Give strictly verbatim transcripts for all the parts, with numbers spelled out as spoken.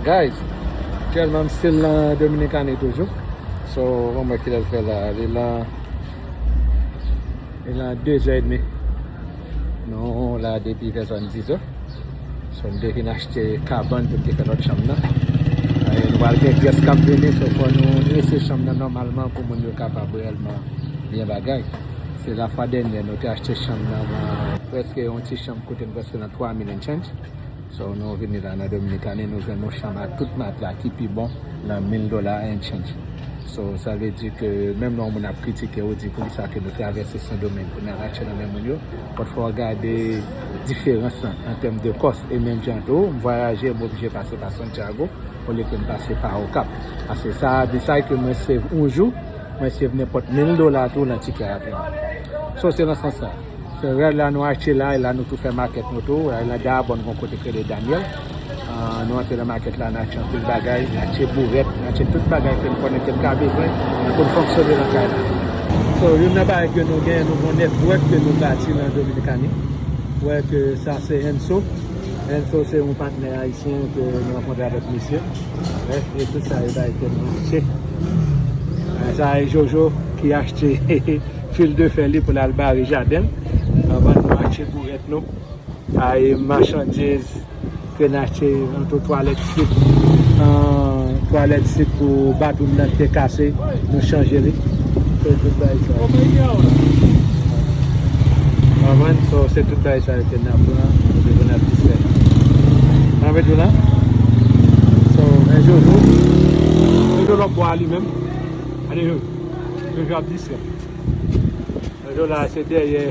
Guys, aktyèlman m still nan Dominikani toujou. So, ann wè kilè l fè la. Li lan, li lan de zè edmi. Nou la depi vè zòn diz è. So, m te vin achte kabann pou m te fè lòt chanm nan. E nou pral gen guest k ap vini, so fò nou drese chanm nan nòmalman pou moun yo kapab reyèlman byen bagay. Se lafwa dènyè nou te achte chanm nan, nan prèske yon ti chanm koute n prèske nan twa mil and change. So, nou vini la nan Dominikani, nou jwenn yon chanm ak tout matla ki pi bon nan mil dola and change. So, sa vle di ke menm lè yon moun ap kritike ou, di poukisa ke nou travèse Sendomeng pou n al achte nan men moun yo, but fò w gade diferans lan an tèm de cost. E menm jan tou, m vwayaje, m oblije pase pa Santiago, olye ke m pase pa Okap. Paske sa, de sa ke mwen save yon jou, mwen save nenpòt mil dola tou nan tikè avyon. So, se nan sans sa. Se rèl la nou achte la, e la nou tou fè makèt nou tou, e la Dayabòn gon kote k rele Daniel. Ah, nou antre nan makèt la, n achte anpil bagay, n achte bourèt, n achte tout bagay ke n konnen ke n ka bezwen pou n fonksyone nan kay la. So, youn nan bagay ke nou gen, nou gon network ke nou bati nan Dominikani. Wè ke sa se Enso. Enso se yon patnè ayisyen ke nou rankontre avèk misye. Wè, e tout sa e bagay ke nou achte. Ah, sa e Jojo ki achte fil de fè li pou l al bare jaden l. Anvan nou achte bourèt nou. Ay, machandiz ke n achte, antre twalèt sit, ah, twalèt sit pou bathroom nan ki te kase, nou chanje li. Se tout bagay sa. Konprann? So, se tout bagay sa ke n ap pran, epi pou n ap distrè. Nan vet ou la? So, men Jojo. Jojo lòk bò a li menm. Gade Jojo. Jojo ap distrè. Jojo la, se dèyè.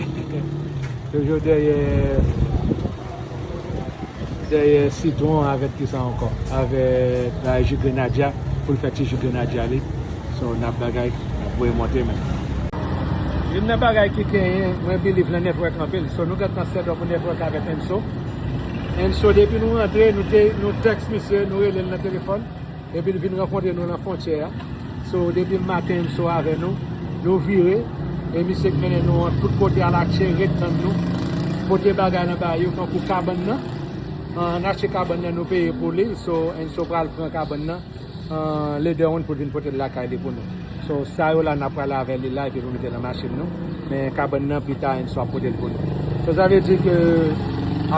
Jojo dèyè, dèyè sitwon avèk kisa ankò? Avèk, ah, ji grenadya, pou l fè ti ji grenadya li. So, n ap bagay, n ap voye monte menm. Youn nan bagay ki genyen, mwen believe nan network anpil. So, nou gentan set up yon network avèk Enso. Enso, depi nou rantre, nou te, nou text misye, nou rele l nan telefòn. Epi l vin rankontre nou nan fwontyè a. So, depi maten, Enso avè nou, nou vire. E misye k mennen nou an tout kote, al achte, ret tann nou. Pote bagay lan ba yo, tankou kabann nan. An, n achte kabann nan, nou peye pou li. So, Enso pral pran kabann nan. An, lede yon pou l vin pote l lakay li pou nou. So, sa yo la, n ap prale avè li la, epi nou mete nan machin nou. Men kabann nan, pita, Enso ap pote l pou nou. So, sa vle di ke,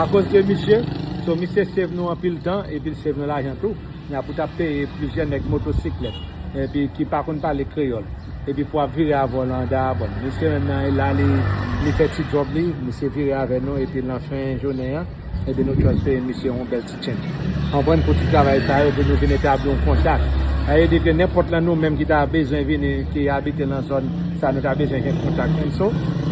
akoz de misye, so, misye save nou anpil tan, epi l save nou lajan tou. N ap ou t ap peye plizyè nèg motosiklèt, epi ki pa konn pale kreyòl, epi pou ap vire avè w nan Dayabòn. Misye menm nan, la li, li fè ti djòb li, misye vire avè nou, epi nan fen jounen an, epi nou just peye misye yon bèl ti change. Konprann, pou ti travay sa yo, pou nou vin etabli yon kontak. Sa vle di ke nenpòt lan nou menm ki ta bezwen vini, ki abite nan zòn sa, nou ta bezwen gen kontak Enso.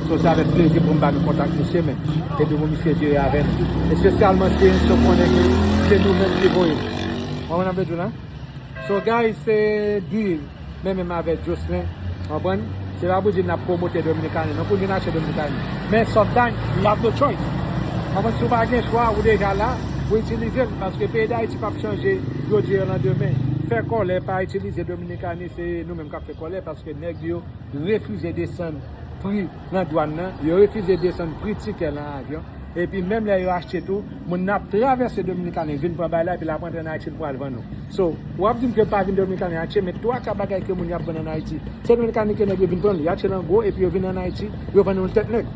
So, se avèk plezi pou m ba nou kontak misye menm. Epi pou misye vire avè nou. Espesyalman si Enso konnen ke se nou menm ki voye l. Konprann sa m vle di w la? So, guys, se Guy, men menm avèk Jocelyn, konprann? Se pa pou di n ap pwomote Dominikani, non, pou vin achte Dominikani. Men, sometimes, you have no choice. Konprann? Si w pa gen chwa, ou deja la, ou itilize l, paske peyi Dayiti p ap chanje jodi a landemen. Fè kòlè, pa itilize Dominikani, se nou menm k ap fè kòlè, paske nèg yo refize desann pri nan dwàn nan, yo refize desann pri tikè nan avyon, epi menm lè yo achte tou, moun nan ap travèse Dominikani vin pran bagay la, epi l ap antre ann Ayiti, l pral vann ou. So, w ap di m ke pa vin Dominikani achte, men twa ka bagay ke moun yo ap vann ann Ayiti, se Dominikani ke nèg yo vin pran l, yo achte l an gwo, epi yo vin ann Ayiti, yo vann ou l tèt nèg.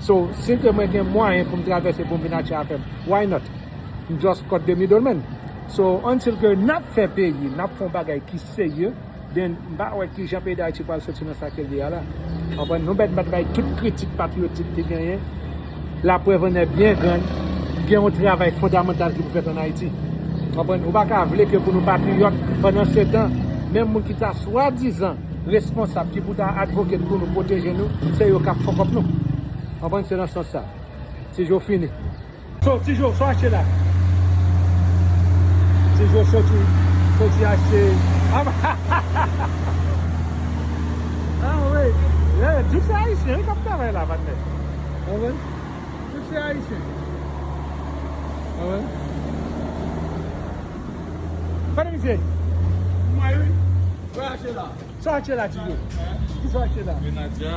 So, si ke mwen gen mwayen pou m travèse, pou m vin achte afè m, why not? M just cut the middleman. So, until ke n ap fè peyi, n ap fè yon bagay ki serye, then m pa wè kijan peyi Dayiti pral soti nan sa ke l ye a la. Konprann? Nou mèt, mèt bay tout kritik patriyotik ki genyen. Laprèv an è byen grann, gen yon travay fondamantal ki pou fèt ann Ayiti. Konprann? Ou pa ka vle ke pou nou patriyòt, pandan se tan, menm moun ki ta swadizan responsab, ki pou ta advocate pou nou, pwoteje nou, se yo k ap fuck up nou. Konprann? Se nan sans sa. Ti Jo fini. So, Ti Jo, sa w achte la? Ti Jo soti, soti achte. Ah, ah, wi. Yeah, tout se Ayisyen, wi, k ap travay la, patnè. Konprann? Tout se Ayisyen. Konprann? Kote misye? Mwen, wi. Sa w achte la? Sa w achte la, Ti Jo? Ki sa w achte la? Grenadya.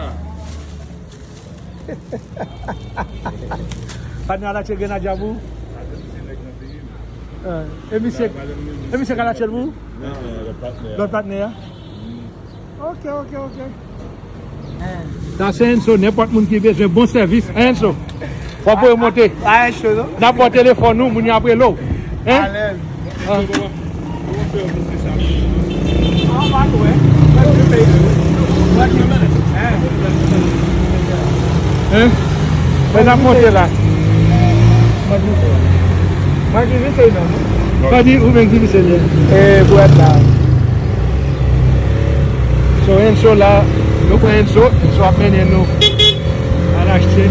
Patnè a achte grenadya pou ou? E misye, e misye ka lachèl pou ou? Lòt patnè a? Ok, ok, ok. Sa se Enso, nenpòt moun ki bezwen bon sèvis, Enso. W ap voye monte. Pa Enso, non? N ap ba w telefòn nou, moun yo ap rele w. Hein? Alèz. Ah. Hein? Mwen ap monte la. Mwen ki vise nan. Kòdi ou menm ki vise li? E bwèt la. So Enso la, nou pran Enso, Enso ap mennen nou al achte.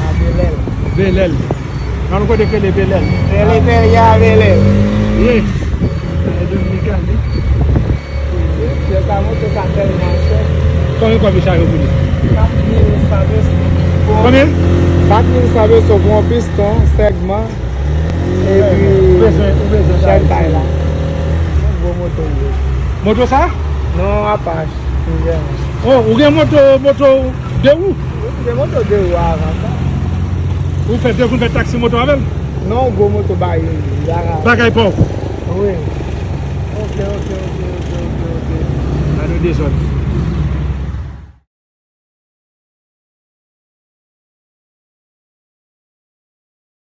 A Belèl. Belèl. Nan yon kote ki rele Belèl. Belèl, Belèl, ya Belèl. Ye. E Dominikani. Pyès sa moto sa tèlman chè. Konbyen kòb li chaje pou li? Kat mil san peso. Konbyen? Kat mil san peso pou yon piston, sègman, epi chèn kay la. Gwo moto li ye. Moto sa? Non, Apache. Oh, ou gen moto, moto de wou? Wi, m gen moto de wou avan sa. Ou fè de, ou fè taksi moto avè l? Non, gwo moto ba yo ye. Bagay pa w? Wi. Ok, ok, ok, ok, ok, ok. Gade dezòd.